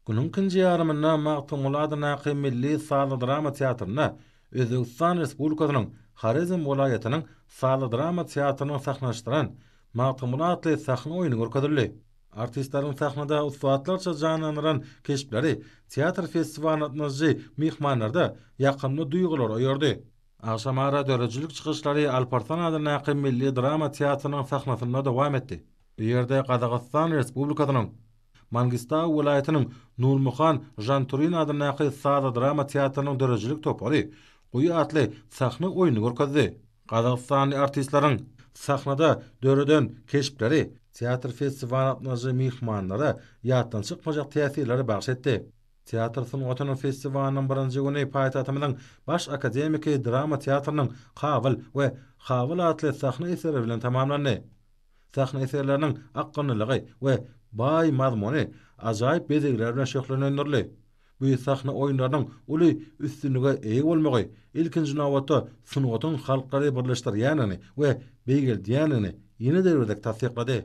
Günüň ikinji ýarymynda Magtymguly adyndaky milli sazly-drama teatrynda Özbegistan Respublikasynyň Horezm welaýatynyň sazly-drama teatrynyň sahnalaşdyran Magtymguly atly sahna oýny görkezildi. Artistleriň sahnada ussatlarça janlandyran keşpleri teatr festiwalyna gatnaşyjy myhmanlarda ýakymly duýgulary oýardy. Agşamara döredijilik çykyşlary Alparslan adyndaky milli drama teatrynyň sahnasynda dowam etdi. Bu ýerde Gazagystan Respublikasynyň Mangistau welaýatynyň Nurmuhan Žanturin adyndaky sazly-drama teatrynyň döredijilik topary Guýy atly sahna oýnuny görkezdi. Gazagystanly artistleriň sahnada döreden keşpleri teatr festiwalyna gatnaşyjy myhmanlara ýatdan çykmajak täsirleri bagyş etdi. Teatr sungatynyň festiwalynyň birinji güni paýtagtymyzyň Baş akademiki drama teatrynyň Kabyl we Habyl atly sahna eseri bilen tamamlandy. Sahna eserleriniň akgynlylygy we baý mazmuny ajaýyp bezegler bilen şöhlelendirildi. Bu sahna oýunlarynyň uly üstünlige eýe bolmagy, ilkinji nobatda, sungatyň halklary birleşdirýändigini we beýgeldýändigini ýene-de bir gezek tassyklady.